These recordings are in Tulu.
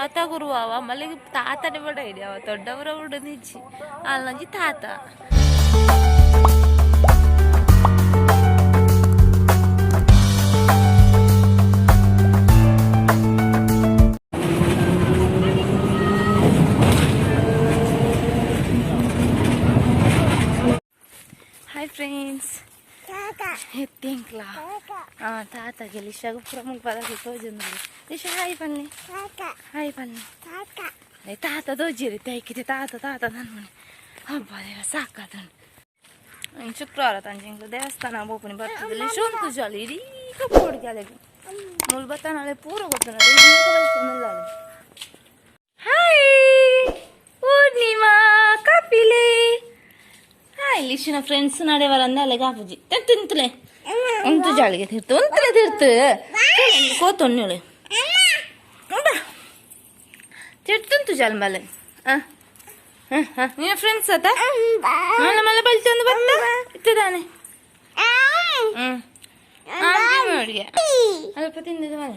ತಾತ ಗುರುವಾವ ಮಲ್ಲಿಗೆ ತಾತನೆ ಬಡ ಇಡಿ ಅವ ದೊಡ್ಡವರ ಬಿಡು ನಿಜ್ಜಿ ಅಲ್ಲೊಂಜಿ ತಾತ. ಹಾಯ್ ಫ್ರೆಂಡ್ಸ್, ಎತ್ತಿಂಕ್ಲಾ ತಾತಗೆ ಲಿಶಾಗ ಪೂರ ಮುಲ್ಪ ತೋಜೊಂದು. ಲಿಶಾ, ಹಾಯ್ ಪನ್ನಿ, ಹಾಯ್ ಪನ್ನಿ. ತಾತ ತೋಜಿರಿ ತೈಕಿದೆ ತಾತ ತಾತ ನನ್ಮನೆ. ಹಬ್ಬ ದೇವ ಸಾಕಾತಂಡು. ಶುಕ್ರವಾರ ತಂಜಿಂಗ್ಲು ದೇವಸ್ಥಾನ ಬೋಪುನಿ ಬರ್ತದೆ. ಲಿಶು ಜಾಲಿ ಇಡೀ ಕಪ್ಪು ಅಲೆಗ್ ಮುಲ್ ಬತ್ತಾನಾಳೆ ಪೂರ ಗೊತ್ತುಂಡ. ಹಾಯ್ ಪೂರ್ಣಿಮಾ, ಕಪಿಲೆ, ಹಾಯ್. ಲಿಶುನ ಫ್ರೆಂಡ್ಸ್ ನಡೆ ಬರಂದೆ ಅಲೆಗೆ ಆಪುಜಿ. ತಿಂತಲೆ ಉಂತು ಜಾಳಿಗೆ ತಿರ್ತು ಉಂತಲೆ ತಿರ್ತು ಕೋತೊನ್ನುಳೆ ತಿರ್ತುಂತು ಜಾಲ್ ಮಲೆ. ನಿನ್ನ ಫ್ರೆಂಡ್ಸ್ ಆತ ಮಲ್ಲ ಮಲ್ಲ ಬಲ್ತೊಂದು ಬತ್ತ ಇತ್ತದಾನೆ. ಹ್ಮ್ ಅಡುಗೆ ಅಲ್ಪ ತಿಂದಿದ್ದು ಮನೆ.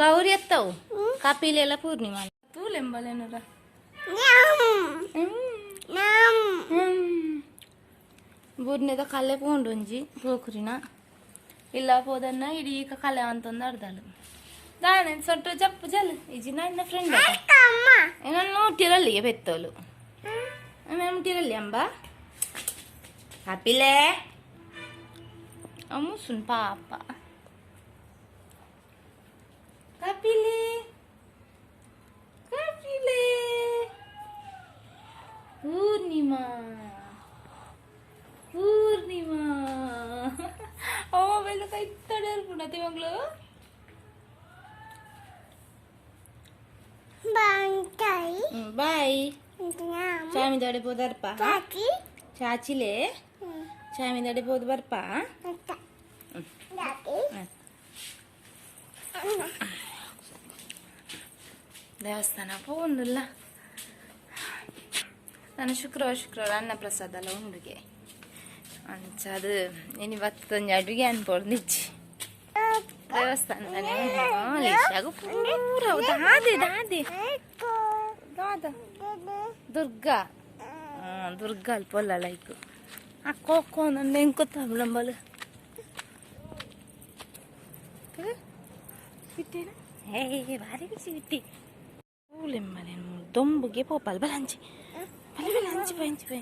ಗೌರಿ ಎತ್ತವು ಕಾಪಿಲೆ ಎಲ್ಲ ಪೂರ್ಣಿಮಾ ತೂಲೆಂಬಲೇನರ. ಬೂರ್ನೆದ ಕಲ್ಲೆ ಪೋಂಡು ಒಂಜಿ ಪೋಕುರಿನ ಇಲ್ಲ ಪೋದನ್ನ ಇಡೀ ಕಲೆ ಅಂತಂದು ಅರ್ದಾಳು ದಾನೆ ಸೊಟ್ಟ ಜಪ್ಪು ಜಲ್ ಇಜಿ ನನ್ನ ಫ್ರೆಂಡ್ ನಾನು ಮುಟ್ಟಿರಲ್ಲಿಗೆ ಪೆತ್ತೋಲು ನಾನು ಮುಟ್ಟಿರಲ್ಲಿ ಅಂಬ ಕಪಿಲೆ ಅಮ್ಮುಸುನ್ ಪಾಪ. ಕಪಿಲೆ, ಕಪಿಲೆ, ಪೂರ್ಣಿಮಾ, ಪೂರ್ಣಿಮಾ. ಅವ ಮೊಬೈಲ್ ಕೈತಡೆ ಇರ್ಪುಂಡತಿ ಮಗಳು. ಬಾಯ್. ಚಾಮಿದಾಡೆ ಪೋದರ್ಪ ಚಾಚಿಲೆ ಚಾಮಿದಾಡೆ ಪೋದು ಬರ್ಪ. ದೇವಸ್ಥಾನ ಪೋಂದುಲ್ಲ ನಾನು. ಶುಕ್ರವಾರ ಶುಕ್ರವಾರ ಅನ್ನ ಪ್ರಸಾದ ಎಲ್ಲ ಉಂಡುಗೆ. ಅಂಚ ಅದು ಇನಿ ಬತ್ತೊಂಜಿ ಅಡುಗೆ ಅನ್ಪೋಡು ನಿಚ್ಚಿ ದೇವಸ್ಥಾನ ಪೂರ ದಾದೆ ದಾದೆ ದಾದ ದುರ್ಗಾ ದುರ್ಗಾ ಅಲ್ಪ ಲೈಕ್ ಆ ಕೋಕೋ ನನ್ನ ಎಂಕೊತ್ತಂಬಲು ಹೇ ಭಾರಿ ಬಿಸಿ ಬಿಟ್ಟಿ ಪೂಲೆಂಬಲೆ ದೊಂಬುಗೆ ಪೋಪಲ್. ಬಲ ಅಂಚಿ ಬಲ ಬಲ ಅಂಚಿ ಬೈ ಅಂಚಿ ಬೈ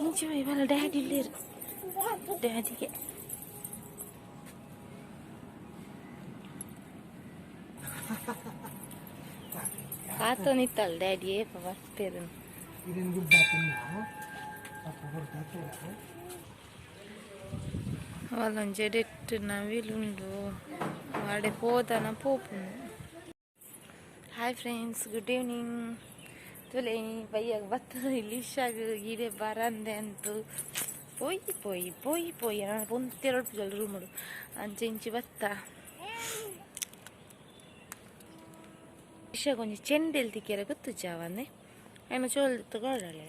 ಇಂಚಿ ಬೈ ಬಲ. Daddy ಇಲ್ಲೇರು ಡ್ಯಾಡಿಗೆ ಕಾತೊಂದಿತ್ತಲ್ಲ daddy ಏಪ ಬರ್ಪೇರು. వాళ్ళೊಂಜಿ ಎಡೆಟ್ ನವಿಲುಂಡು ವಾಡೆ ಪೋದನ ಪೋಪುಂಡು. Hi friends, good evening. ತುಲೆ ಬಯ್ಯಾಗ ಬತ್ತದ ಇಲ್ಲಿ ಇಶಾಗ ಈಡೆ ಬರಂದೆ ಅಂತು ಪೋಯಿ ಪೋಯಿ ಪೋಯಿ ಪೋಯಿ ಪೊಂತೆರಡು ರೂಮುಡು ಅಂಚೆ ಇಂಚಿ ಬತ್ತ. ಇಶಾಗ ಒಂಜಿ ಚೆಂಡೆಲ್ ತಿಕ್ಕಿಯರ ಗೊತ್ತು ಜಾವಂದೆ ಐನ ಚೋಲ್ ತಗೊಳ್ಳಲೆ.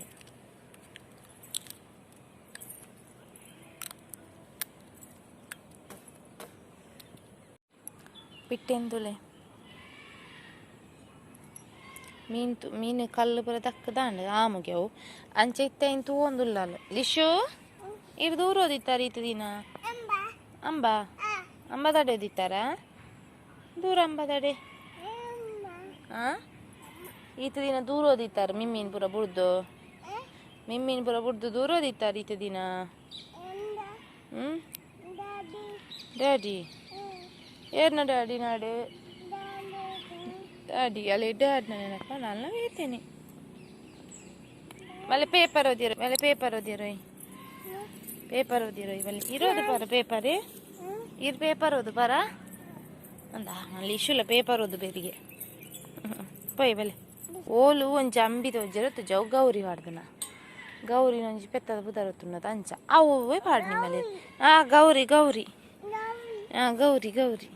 ಪಿಟ್ಟೆಂದುಲೆ ಮೀನ್ ಮೀನು ಕಲ್ಲು ಪೂರ ದಕ್ಕದಾಂಡ್ ಆಮುಗೆ ಅವು ಅಂಚೆ ಇತ್ತೆ ಐನ್ ತೂವೊಂದುಲ್ಲಲ್. ಲಿಶು, ಇರ್ ದೂರ ಓದಿತ್ತಾರೆ ಈತ ದಿನ ಅಂಬಾ ಅಂಬಾದಡೆ ಓದಿತ್ತಾರ ದೂರ ಅಂಬಾದಡೆ. ಈತ ದಿನ ದೂರ ಓದಿತ್ತಾರೆ ಮಿಮ್ಮಿನ ಪೂರ ಬುಡ್ದು, ಮಿಮ್ಮಿನ ಪೂರ ಬುಡ್ದು ದೂರ ಓದಿತ್ತಾರೆ ಈತ ದಿನ. ಹ್ಮ್ ಡ್ಯಾಡಿ ಏರ್ನ ಡ್ಯಾಡಿ ನಾಡೆ ಡ್ಯಾಡಿ ಅಲ್ಲಿ ಡ್ಯಾಡ್ ನೆನಪ ನಾನು ಹೇಳ್ತೇನೆ. ಮಲೆ ಪೇಪರ್ ಓದಿರೋ, ಮಲೆ ಪೇಪರ್ ಓದಿರೋ, ಪೇಪರ್ ಓದಿರೋ ಬಲ್ಲಿ ಇರೋದು ಪರ ಪೇಪರ್ ಇರ್ ಪೇಪರ್ ಓದು ಪರ ಅಂದ ಅಲ್ಲಿ ಇಶುಲ ಪೇಪರ್ ಓದು ಬೇರಿಗೆ ಪೋಯ್ ಬಲೆ. ಓಲು ಒಂಜಿ ಅಂಬಿ ತೋಜರ ಜವು ಗೌರಿ ಪಾಡ್ದನ. ಗೌರಿ ಒಂಜಿ ಪೆತ್ತದ ಪುದರ್ ತುನ್ನದ ಅಂಚ ಅವು ಪಾಡ್ನಿ ಮೇಲೆ. ಆ ಗೌರಿ ಗೌರಿ ಆ ಗೌರಿ ಗೌರಿ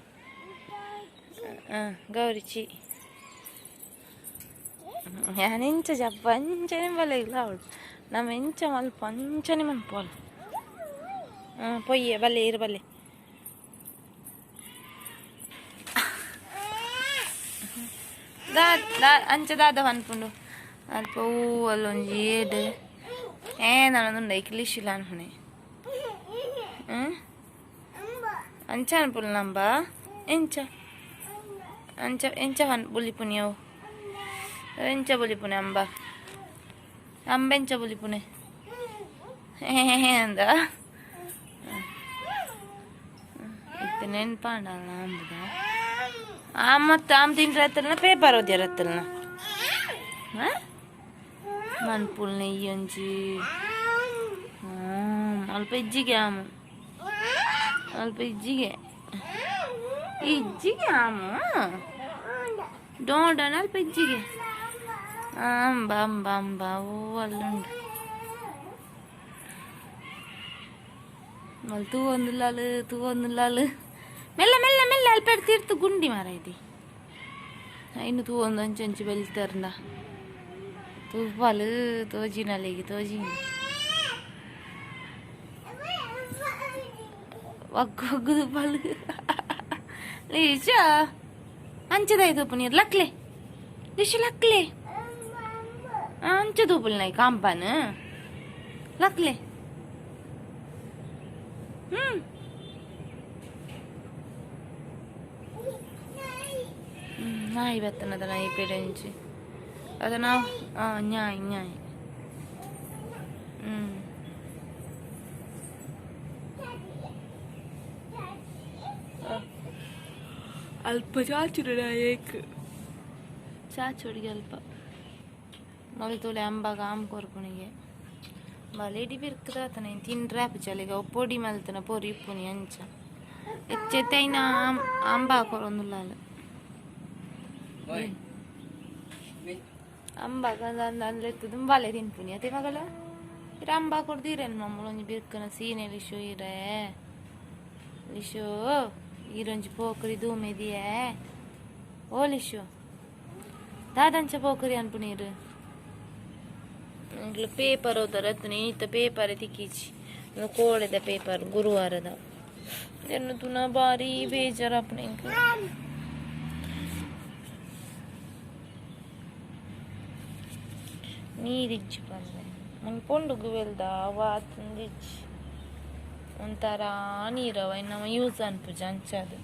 ಆ ಗೌರಿ ಚಿ ಯಾನ್ ಎಂಚ ಜಪ್ಪ ಅಂಚನೆ ಬಲೆ ಇಲ್ಲ ಅವಳು ನಮ್ಮ ಎಂಚ ಮಲ್ಪ ಅಂಚನೆ ಮನ್ಪೋಲ್. ಹಾಂ ಪೊಯ್ಯೆ ಬಲ್ಲೆ ಇರು ಬಲ್ಲೆ. ಅಂಚ ದಾದ ಪನ್ಪುಂಡು ಅಲ್ಪ ಹೂ ಅಲ್ಲೊಂಜಿ ಏಡ್ ಏನಾನೊಂದುಂಡು ಐಕ್ ಲಿಶಿಲ ಅನ್ಪುಣೆ ಅಂಚ ಅನ್ಪುಲ್ ನಂಬ ಎಂಚ ಅಂಚ ಎಂಚ ಬುಲಿಪುನಿ ಅವು ಎಂಚ ಬುಲಿಪುನೆ ಅಂಬ ಅಂಬ ಎಂಚ ಬುಲಿಪುನೆ ಅಂದ ಇತ್ತೆ ನೆನ್ಪಾಂಡಲ್ಲ ಅಂಬುದ ಆ ಮತ್ತೆ ಆಮ್ ತಿಂಡ್ರೆ ಅತ್ತಲ್ಲ ಪೇಪರ್ ಓದ್ಯಾರ ಅತ್ತಲ್ಲ ಮನ್ಪುಲ್ ನೆಯ್ಯೊಂಜಿ ಅಲ್ಪ ಇಜ್ಜಿಗೆ ಆಮು ಅಲ್ಪ ಇಜ್ಜಿಗೆ ಇಜ್ಜಿಗೆ ಆಮು ಡೋಂಡನ ಅಲ್ಪ ಇಜ್ಜಿಗೆ ಅಂಬ ಅಂಬ ಅಂಬ ಓ ಅಲ್ಲುಂಡು ಅಲ್ಲಿ ತೂವೊಂದುಲ್ಲಾಲು ತೂವೊಂದುಲ್ಲಾಲು ಮೆಲ್ಲ ಮೆಲ್ಲ ಮೆಲ್ಲ ಅಲ್ಪ ತೀರ್ತು ಗುಂಡಿ ಮಾರ ಇದಿ ಇನ್ನು ತೂವೊಂದು ಅಂಚಂಚು ಬೆಲ್ತಾರಂದ ತೂಪಾಲು ತೋಜಿನಲ್ಲಿಗೆ ತೋಜಿ ಒಗ್ಗು ಒಗ್ಗು ತೂಪಾಲು ಲೀಶಾ ಅಂಚದಾಯ ತೂಪು ನೀರು ಲಕ್ಲೆ ಲಿಶು ಲಕ್ಲೆ ಅಂಚ ತೂಪುಲ್ ನಾಯಿ ಕಾಂಪಾನ ಲಕ್ಲೆ ನಾಯಿ ಬತ್ತನದ ನಾಯಿ ಪೆರಂಚಿ ಅದ ನಾವು ನ್ಯಾಯ್ ನ್ಯಾಯ್ ಅಲ್ಪ ಚಾಚುರ ಏಕ್ ಚಾಚುಡಿಗೆ ಅಲ್ಪ ಮಗ ತೋಲೆ ಅಂಬಾಗ ಆಮ್ ಕೊರ್ಪುಣಿಗೆ ಬಲೇಡಿ ಬಿರ್ಕದಾತನ ತಿನ್ರೆ ಚಲಿಗ ಪೊಡಿ ಮಲ್ತನ ಪೊರಿ ಇಪ್ಪುನಿ ಅಂಚ ಎಚ್ಚೆತ್ತೈನ ಅಂಬಾ ಕೊರೊಂದುಲ್ಲಾಲ ಅಂಬ ಅಂದ್ಲೆತ್ತದು ಬಾಲೆ ತಿನ್ಪುನಿ ಅದೇ ಮಗಳ ಇರ ಅಂಬಾ ಕೊಡ್ದಿರೇನು ಮಮ್ಮಳೊಂಜಿ ಬಿರ್ಕನ ಸೀನೆ ಲಿಶು ಇರೆ ಲಿಶು ಈರೊಂಜಿ ಪೋಕರಿ ದೂಮೆದಿಯೇ ಓ ಲಿಶು ದಾದಂಚ ಪೋಕರಿ ಅನ್ಪುನೀರು ಎಂಕ್ಲು ಪೇಪರ್ ಓದರ ಈತ ಪೇಪರ್ ತಿಕ್ಕಿಚಿ ಕೋಡೆದ ಪೇಪರ್ ಗುರುವಾರದ ಎನ್ನು ತುನ ಬಾರಿ ಬೇಜಾರಪ್ಪನ ಎಂಕ್ ನೀರಿಜ್ಜಿ ಪಂದೆ ಮುನ್ ಪೊಂಡುಗು ವೆಲ್ದ ವಾತಂದಿಜ್ಜಿ ಒಂಥರ ನೀರವ ನಮ್ಮ ಯೂಸ್ ಅನ್ಪುಜ ಅಂಚದು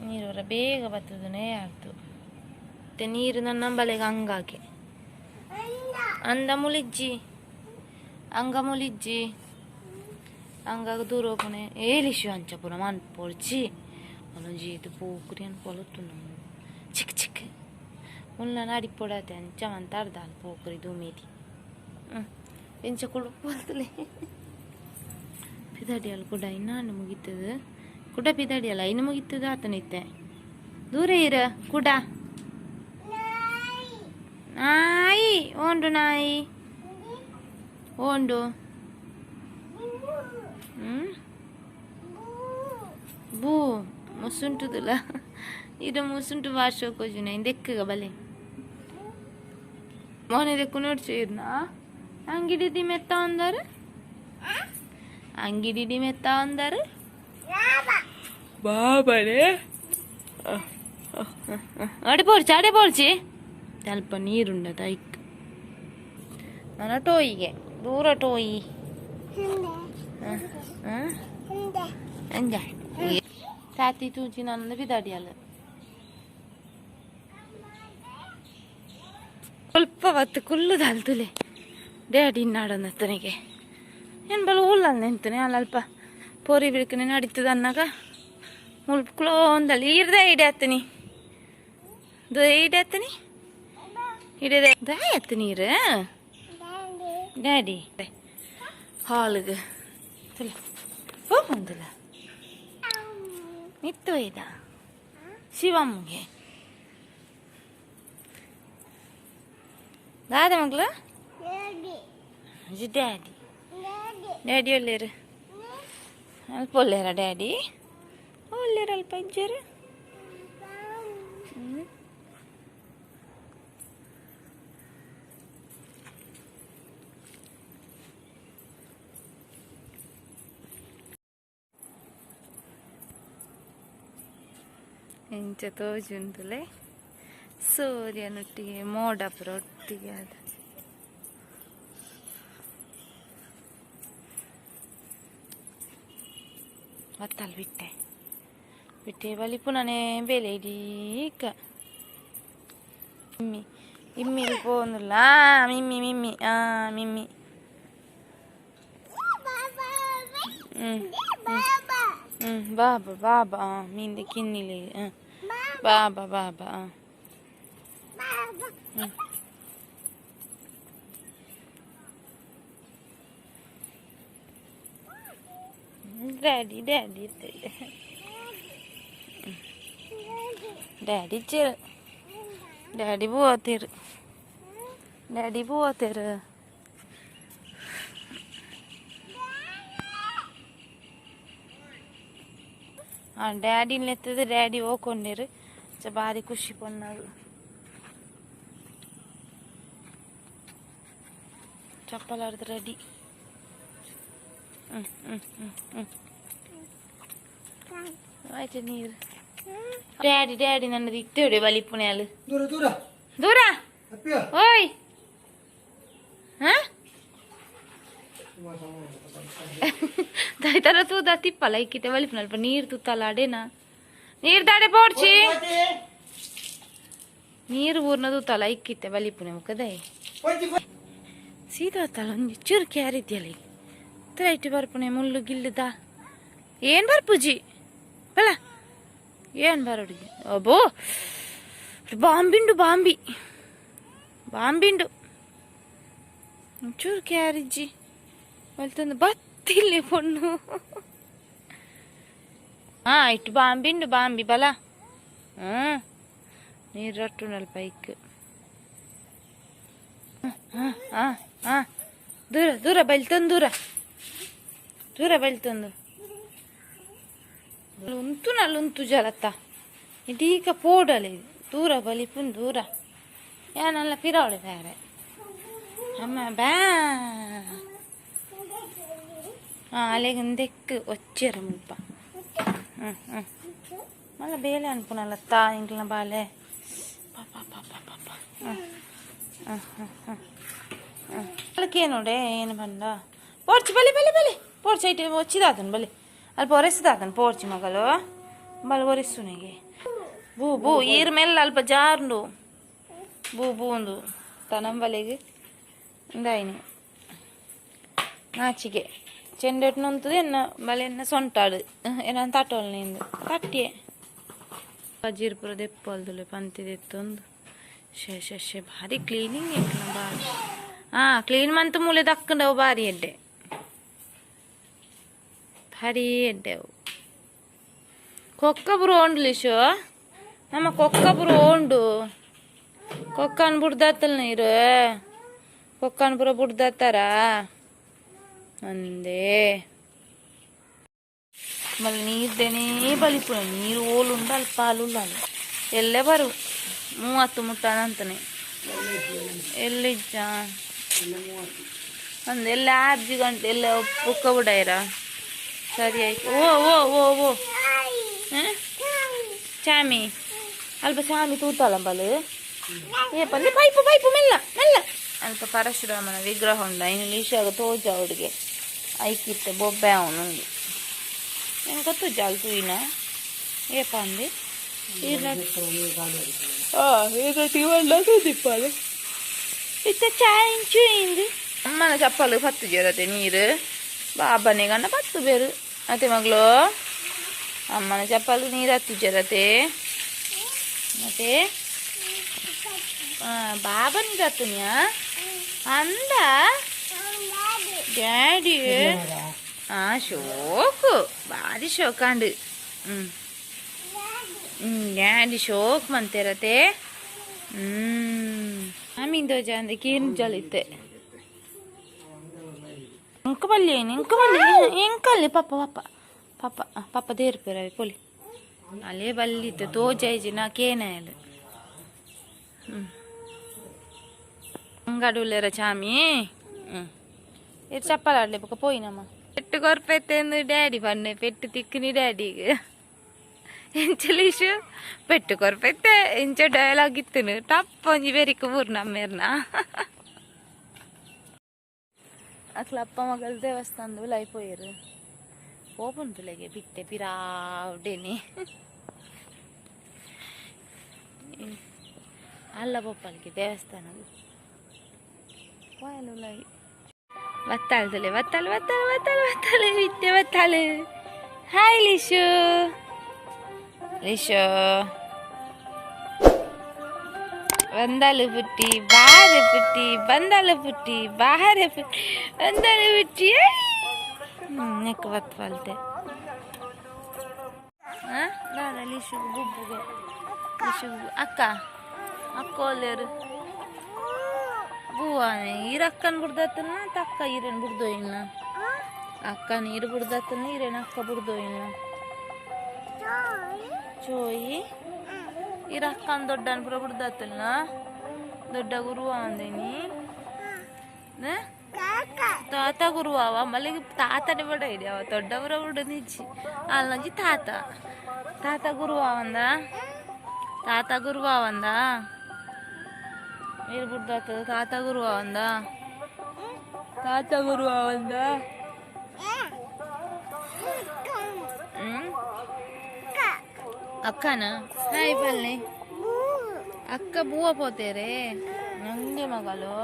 ನೀರು ಬೇಗ ಬತ್ತದನೇ ಆಯ್ತು ಮತ್ತೆ ನೀರು ನನ್ನ ಬಲೆಗೆ ಹಂಗಾಕೆ ಅಂದ ಮುಲಿಜ್ಜಿ ಅಂಗ ಮುಲಿಜ್ಜಿ ಅಂಗಾಗ ದೂರ ಹೋಪುಣೆ ಏಲಿಶು ಅಂಚ ಪೂರ ಮನ್ಪೊಡ್ಚಿ ಒಂಜಿ ಇದು ಪೋಕ್ರಿ ಅನ್ಪೊಲತ್ತು ಚಿಕ್ಕ ಚಿಕ್ಕ ಮುಲ್ಲ ನಡಿಪೊಡತೆ ಅಂಚ ಮಂತಾರ್ದಾಲ್ ಪೋಕ್ರಿ ದುಮೇದಿ ಎಂಚ ಕುಡುಪಲ್ತಲೆ ಪಿದಾಡಿಯಲ್ಲ ಕುಡ ಇನ್ನಾನು ಮುಗೀತದ ಕುಡ ಪಿದಾಡಿಯಲ್ಲ ಇನ್ನು ಮುಗೀತದ ಆತನಿತ್ತೆ ದೂರ ಇರ ಕುಡ ನಾಯಿ ಓಂಡು ನಾಯಿ ಓಂಡು ಬೂ ಮುಸುಂಟುದಿಲ್ಲ ಇದು ಮುಸುಂಟು ಭಾಷೆ ಕೋಜುನ ಇಂದೆಕ್ಕಗ ಬಲೆ ಮೋನೆ ದೆಕ್ಕು ನೋಡ್ಚೀರ್ನ ಅಂಗಿಡಿ ಮೆತ್ತ ಅಂದಾರ ಅಂಗಿಡಿ ಮೆತ್ತ ಅಂದಾರ ಬಾಬಳೆ ಅಡೆ ಪೋಡ್ಚಿ ಅಡೆ ಪೋಡ್ಚಿ ಸ್ವಲ್ಪ ನೀರುಂಡದ ಐಕ್ ನನ್ನ ಟೋಯಿಗೆ ದೂರ ಟೋಯಿ ಅಂಜ ತಾತಿ ತೂಜಿ ನನ್ನ ಬಿದಾಡಿಯಲ್ಲ ಸ್ವಲ್ಪ ಹೊತ್ತು ಕುಲ್ಲುದಲ್ತುಲೆ ಡ್ಯಾಡಿ ನಾಡನ್ನತ್ತನಿಗೆ ಏನು ಬಲ ಉಲ್ಲಲ್ ನಿಂತನೆ ಅಲ್ಲಲ್ಪ ಪೋರಿ ಬಿಡ್ಕನೆ ನಡೀತದ ಅನ್ನಾಗ ಮುಲ್ಪ್ಕ್ಲೋ ಒಂದಲ್ಲಿ ಇರ್ದೆ ಇಡಾತನಿ ಇಡಾತನಿ ಹಿಡಿದೆ ದಾಯತ್ತು ನೀರು ಡ್ಯಾಡಿ ಹಾಲಿಗೆ ಹೋಗಂದಿಲ್ಲ ನಿತ್ತು ಒಯ್ದ ಶಿವಮ್ಮಗೆ ದಾದ ಮಗಳು ಡ್ಯಾಡಿ ಡ್ಯಾಡಿ ಒಳ್ಳೇರು ಅಲ್ಪ ಒಳ್ಳೇರ ಡ್ಯಾಡಿ ಒಳ್ಳೇರು ಅಲ್ಪ ಇಜ್ಜೇರು ಎಂಚ ತೋಜುಂತುಲೆ ಸೂರ್ಯನೊಟ್ಟಿಗೆ ಮೋಡ ಪುರ ಒಟ್ಟಿಗೆ ಅದು ಬತ್ತಲ್ ಬಿಟ್ಟೆ ಬಿಟ್ಟೆ ಬಲಿ ಪುನನೇ ಬೆಲೆ ಇಡೀಕ ಇಮ್ಮಿ ಇಮ್ಮಿ ಪೋಂದುಲ್ಲ ಮಿಮ್ಮಿ ಮಿಮ್ಮಿ ಆ ಮಿಮ್ಮಿ ಬಾಬಾ ಬಾಬಾ ಮೀಂದೆ ಕಿನ್ನಿಲೆ ಬಾಬಾ ಬಾಬಾ ಡ್ಯಾಡಿ ಡ್ಯಾಡಿ ಡ್ಯಾಡಿ ಚೆರು ಡ್ಯಾಡಿ ಪೋತೇರು ಡ್ಯಾಡಿ ಪೋತೇರು ಡ್ಯಾಡಿನ ಎತ್ತದು ಡ್ಯಾಡಿ ಹೋಗ್ಕೊಂಡೇರು ಭಾರಿ ಖುಷಿ ಪೊನ್ನದು ಚಪ್ಪಲಾರ್ದು ರೆಡಿ ಆಯ್ತು ನೀರು ಡ್ಯಾಡಿ ಡ್ಯಾಡಿ ನನ್ನದು ಇತ್ತೇಡೆ ಬಲಿಪುಣೆ ದೂರ ದೂರ ದೂರ ಓಯ್ ಹಾ ತರ ತೂದ ತಿಪ್ಪಲ್ಲ ಇಕ್ಕಿತೆ ಬಲಿಪುಣ ಅಲ್ಪ ನೀರು ತುತ್ತಲ್ಲ ಅಡೇನಾ ನೀರು ದಾಡೆ ಪೋಡ್ಚಿ ನೀರು ಊರ್ನ ತೂತಲ್ಲ ಇಕ್ಕಿತ್ತೆ ಬಲಿಪುಣೆ ಮುಖದೈ ಸೀದಾ ತಲ ಒಂಜಿ ಚೂರು ಕ್ಯಾರಿದ್ಯಲ್ಲ ಇತ್ತು ಬರ್ಪುಣೆ ಮುಳ್ಳು ಗಿಲ್ಲುದ ಏನು ಬರ್ಪುಜಿ ಬಲ ಏನು ಬರೋಡಿಗೆ ಅಬ್ಬೋ ಬಾಂಬಿಂಡು ಬಾಂಬಿ ಬಾಂಬಿಂಡು ಚೂರು ಕ್ಯಾರಿಜ್ಜಿ ಬಲ್ತೊಂದು ಬತ್ತಿಲ್ಲ ಪೊಣ್ಣು ಹಾ ಇಟ್ಟು ಬಾಂಬಿಂಡು ಬಾಂಬಿ ಬಲ ಹ್ಞೂ ನೀರು ರಟ್ಟುನಲ್ ಪೈಕ್ ಹಾಂ ಹಾಂ ಹಾಂ ದೂರ ದೂರ ಬಲ್ತೊಂದು ದೂರ ದೂರ ಬಲ್ತೊಂದು ಉಂತು ನಲ್ಲುಂತು ಜಲತ್ತ ಇದೀಗ ಪೋಡಲಿ ದೂರ ಬಲಿಪುನ್ ದೂರ ಯಾನಲ್ಲ ಪಿರಾವಳಿ ಬೇರೆ ಅಮ್ಮ ಬಾ ಅಲೆಗಂದೆಕ್ ಒಚ್ಚೆರ ಮುಲ್ಪ ಹ್ಞೂ ಹ್ಞೂ ಮಲ್ಲ ಬೇಲೆ ಅನ್ಪುನಲ್ಲತ್ತ ಇಂಕ್ಲ ಬಾಲೆ ಪಾಪ ಪಾಪ ಪಾಪ ಹ್ಞೂ ಹ್ಞೂ ಹ್ಞೂ ಹ್ಞೂ ಹ್ಞೂ ಅದಕ್ಕೆ ನೋಡೆ ಏನು ಬಂದ ಪೋರ್ಚ್ ಬಲಿ ಬಲಿ ಬಲಿ ಪೋರ್ಚ್ ಐಟೆ ಒಚ್ಚಿದಾತನ್ ಬಲಿ ಅಲ್ಪ ಒರೆಸಿದಾತನ್ ಪೋರ್ಚ್ ಮಗಲು ಬಲ ಒರೆಸುನಿಗೆ ಬೂ ಬೂ ಈರ್ ಮೆಲ್ಲ ಅಲ್ಪ ಜಾರ್ಂಡು ಬೂ ಬೂಂದು ತನಂಬಲಿಗೆ ಇಂದಾಯಿನಿ ನಾಚಿಗೆ ಚೆಂಡೆಟ್ನಂತದೆ ಎನ್ನ ಬಲೆ ಎನ್ನ ಸೊಂಟಾಡು ಏನ ತಟ್ಟೋಲ್ ನಿಂದು ತಟ್ಟಿಯೆ ಬಜೀರ್ಪುರ ದೆಪ್ಪಲ್ದುಲೆ ಪಂತಿದೆತ್ತೊಂದು ಶೇ ಶೇ ಶೇ ಭಾರಿ ಕ್ಲೀನಿಂಗ್ ಎಂಕ್ಲ ಬಾರಿ ಹಾ ಕ್ಲೀನ್ ಮಂತ್ ಮೂಲೆ ದಕ್ಕಂಡವು ಭಾರಿ ಎಡ್ಡೆ ಭಾರಿ ಎಡ್ಡೆ ಅವು ಕೊಕ್ಕಬುರು ಓಂಡ್ಲಿಶು ನಮ್ಮ ಕೊಕ್ಕಬುರು ಓಂಡು ಕೊಕ್ಕನ್ ಬುಡ್ದಾತಲ್ ನೀರು ಕೊಕ್ಕನ್ ಪುರ ಬುಡ್ದಾತಾರ ಅಂದೇ ಮಲ್ಲಿ ನೀರ್ದೇನೇ ಬಲಿಪುಣ ನೀರು ಓಲುಂಡು ಅಲ್ಪ ಹಾಲುಳ್ಳಾಲು ಎಲ್ಲೇ ಬರು 30 ಮುಟ್ಟಾನ ಅಂತಾನೆ ಎಲ್ಲಿಜ್ಜ ಒಂದು ಎಲ್ಲ ಅರ್ಜಿ ಗಂಟೆ ಎಲ್ಲ ಬುಕ್ಕ ಬಿಡಾಯಿರ ಸರಿ ಆಯ್ತು ಓ ಓ ಓ ಓ ಚಾಮಿ ಅಲ್ಪ ಚಾಮಿ ತೂತಲ್ಲ ಬಲು ಏ ಪಲ್ಲಿ ಪೈಪು ಪೈಪು ಮೆಲ್ಲ ಮೆಲ್ಲ ಅಲ್ಪ ಪರಶುರಾಮನ ವಿಗ್ರಹ ಉಂಡ ಇನ್ನು ಲೀಶಾಗ ತೋಜ ಅವಡಿಗೆ ಐಕಿತ್ತೆ ಬೊಬ್ಬೆ ಅವನುಂಡು ಏನು ಗೊತ್ತು ಜಾಲ್ ತೂಯಿನ ಏಪ ಅಂದೆ ಇತ್ತ ಚಾಯಿಂಚು ಇಂದು ಅಮ್ಮನ ಚಪ್ಪಲು ಪತ್ತು ಜೇರತೆ ನೀರು ಬಾಬನೆ ಗಂಡ ಪತ್ತು ಬೇರು ಅತ್ತೆ ಮಗಳು ಅಮ್ಮನ ಚಪ್ಪಲು ನೀರು ಹತ್ತು ಜೇರತೆ ಮತ್ತೆ ಬಾಬಾ ನೀರು ಹತ್ತುನಿಯಾ ಅಂದ ಡ್ಯಾಡಿ ಆ ಶೋಕು ಭಾರಿ ಶೋಕಾಂಡು ಹ್ಞೂ ಡ್ಯಾಡಿ ಶೋಕ್ ಮಂತಿರತೆ ಆಮಿಂದೋ ಜಾಂದೆ ಕೀರ್ನ್ ಜಲಿತ್ತೆ ಇಂಕ ಬಲ್ಲಿ ಇಂಕ ಬಲ್ಲಿ ಇಂಕಲ್ಲಿ ಪಾಪ ಪಾಪ ಪಾಪ ಪಾಪ ದೇರ್ಪೇರ ಪೊಲಿ ಅಲ್ಲೇ ಬಲ್ಲಿತ್ತೆ ತೋಜಾಯ್ಜಿ ನಾ ಕೇನಾಯಲು ಹ್ಞೂ ಅಂಗಡುಲ್ಲೇರ ಚಾಮಿ ಹ್ಞೂ ಇದು ಚಪ್ಪಲ್ ಆಡ್ಲೆ ಬೊಕ ಪೋಯಿನಮ್ಮ ಪೆಟ್ಟು ಕೊರ್ಪೆತ್ತೆ ಡ್ಯಾಡಿ ಪನ್ನೆ ಪೆಟ್ಟು ತಿಕ್ಕನಿ ಡ್ಯಾಡಿಗೆ ಎಂಚಲೀಶು ಪೆಟ್ಟು ಕೊರ್ಪೈತೆ ಎಂಚ ಡೈಲಾಗ್ ಇತ್ತನು ಟಪ್ ಒಂಜಿ ಬೆರಿಕ್ ಬೂರ್ನ ಅಮ್ಮೇರ್ನ ಅಕ್ಲ ಅಪ್ಪ ಮಗಲ್ ದೇವಸ್ಥಾನದ ಉಲಾಯಿ ಪೋಯೆರ್ ಪೋಪುಂಡು ತುಲೆಗೆ ಬಿಟ್ಟೆ ಪಿರಾವ್ಡೇನೆ ಅಲ್ಲ ಪೋಪಲ್ಗೆ ದೇವಸ್ಥಾನದ ಪೋಯಲ್ ಉಲಾಯಿ ಬತ್ತಾಳೆ ತುಲೆ ಬತ್ತಾಳೆ ಬತ್ತಾಳೆ ಬತ್ತಾಳೆ ಬತ್ತಾಳೆ ಬಿಟ್ಟೆ ಬತ್ತಾಳೆ. ಹಾಯ್ ಲಿಶು ಲಿಶು ಬಂದಾಳು ಪುಟ್ಟಿ ಬಾರೆ ಪುಟ್ಟಿ ಬಂದಾಳು ಪುಟ್ಟಿ ಬಾರೆ ಪುಟ್ಟಿ ಬಂದಾಳು ಪುಟ್ಟಿ. ನೆಕ್ ಬತ್ ಬಲ್ತೆ ದಾದ ಲಿಶು ಗುಬ್ಬುಗೆ ಲಿಶು ಅಕ್ಕ ಅಕ್ಕ ಒಲ್ಲೇರು ಬೂವ ಈರಕ್ಕನ್ ಬುಡ್ದತ್ತನ ತಕ್ಕ ಈರೇನು ಬುಡ್ದೋಯಿನ ಅಕ್ಕ ನೀರು ಬುಡ್ದತ್ತನ ಈರೇನು ಅಕ್ಕ ಬುಡ್ದೋಯಿನ ಚೋಯಿ ಈರ ಅಕ್ಕನ ದೊಡ್ಡನ್ ಪೂರ ಬುಡ್ದತ್ತಲ್ಲ ದೊಡ್ಡ ಗುರುವ ಅಂದೇನಿ ತಾತ ಗುರುವಾವ ಮಲ್ಲಿಗೆ ತಾತನೇ ಬಡ ಇಡಿ ಅವ ದೊಡ್ಡವರ ಬುಡ ನಿಜ್ಜಿ ಅಲ್ಲಂಜಿ ತಾತ ತಾತ ಗುರುವಾವಂದ ತಾತ ಗುರುವಾವಂದ ನೀರು ಬುಡ್ದಾತದ ತಾತ ಗುರುವಾವಂದ ತಾತ ಗುರುವಾವಂದ ಅಕ್ಕನ ಹಾಯ್ ಪಲ್ಲೆ ಅಕ್ಕ ಬೂವ ಪೋತೇರೆ ನಂಗೆ ಮಗಳು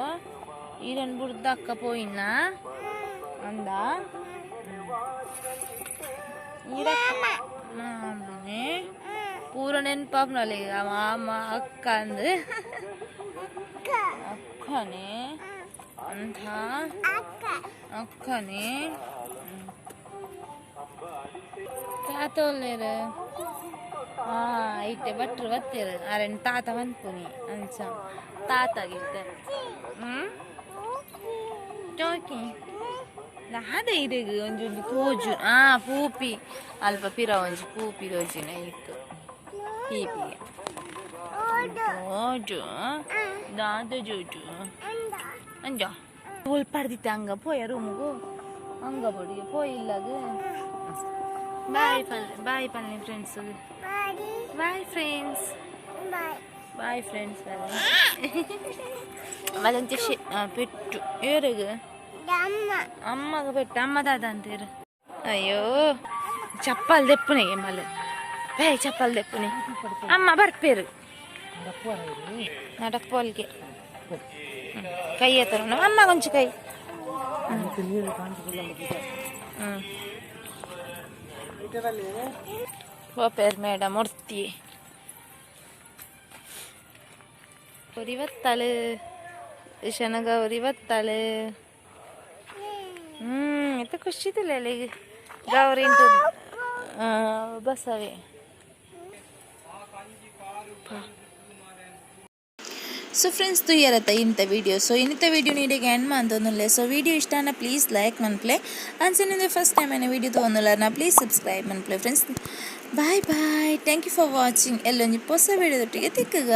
ಈರನ್ ಬುಡ್ದ ಅಕ್ಕ ಪೋಯಿನ ಅಂದ ಮಾಮನೆ ಪೂರ ನೆನ್ಪಾಪ್ನಲ್ಲಿ ಮಾಮ ಅಕ್ಕ ಅಂದು ಅಕ್ಕನೇ ಅಂಥ ಅಕ್ಕನೇ ತಾತ ಒಲ್ಲೇರು ಇತ್ತೆ ಭಟ್ರು ಬತ್ತೇರು ಅರೆನ್ ತಾತ ಪನ್ಪುನಿ ಅಂಚ ತಾತಾಗಿತ್ತೆ ಚೋಕಿ ದಾದ ಇರೆಗ್ ಒಂಜಿ ಒಂಜಿ ತೋಜು ಆ ಪೂಪಿ ಅಲ್ಪ ಪಿರ ಒಂಜಿ ಪೂಪಿ ತೋಜಿನ ಇತ್ತು ಪೀಪಿಗೆ ತೋಜು ದಾದ ಜೋಜು ಅಂಜ ಉಲ್ಪಾಡ್ದಿತ್ತೆ ಅಂಗ ಪೋಯ ರೂಮುಗು ಅಂಗ ಬೊಡಿಗೆ ಪೋಯಿಲ್ಲಗ ಬಾಯ್ ಪಲ್ಲೆ ಬಾಯ್ ಪಲ್ಲೆ friends bye friends bye friends ಮತ್ತೊಂಚೆ ಪೆಟ್ಟು ಏರೆಗ್ ಅಮ್ಮಗ ಪೆಟ್ಟು ಅಮ್ಮ ದಾದ ಅಂತೀರು. ಅಯ್ಯೋ ಚಪ್ಪಲ್ ದೆಪ್ಪುನೆಗೆ ಮಲ್ಲ ಬೇ ಚಪ್ಪಲ್ ದೆಪ್ಪುನೆ ಅಮ್ಮ ಬರ್ಪೇರು ನಡಪ್ಪೋಲ್ಗೆ ಕೈ ಎತ್ತರ ಅಮ್ಮ ಕೊಂಚ ಕೈ. ಪೋಪೇರ್ ಮೇಡಮ್ ಒರ್ತಿ ಒರಿವತ್ತಾಳು ಶನಗ ಒರಿವತ್ತಾಳು. ಎಂತ ಖುಷಿ ಈಗ ಗೌರಿ ಉಂಟು ಬಸ್ಸವೇ. ಸೊ ಫ್ರೆಂಡ್ಸ್ ತುಯ್ಯರತ್ತ ಇಂಥ ವಿಡಿಯೋ. ಸೊ ಇನ್ನಿತ ವಿಡಿಯೋ ನೀಡಿಗೆ ಎಂಡ್ ಅಂತಂದಿಲ್ಲ. ಸೊ ವಿಡಿಯೋ ಇಷ್ಟಾನ ಪ್ಲೀಸ್ ಲೈಕ್ ಮನ್ಪ್ಲೆ ಅನ್ಸಿನಿಂದ ಫಸ್ಟ್ ಟೈಮ್ ಏನ ವಿಡಿಯೋ ತೊಗೊಂಡಿಲ್ಲ ಪ್ಲೀಸ್ ಸಬ್ಸ್ಕ್ರೈಬ್ ಮನ್ಪ್ಲೆ friends. Bye bye, thank you for watching. ಎಲ್ಲೊಂಜಿ ಹೊಸ ವಿಡಿಯೋದೊಟ್ಟಿಗೆ ತಿಕ್ಕಗ.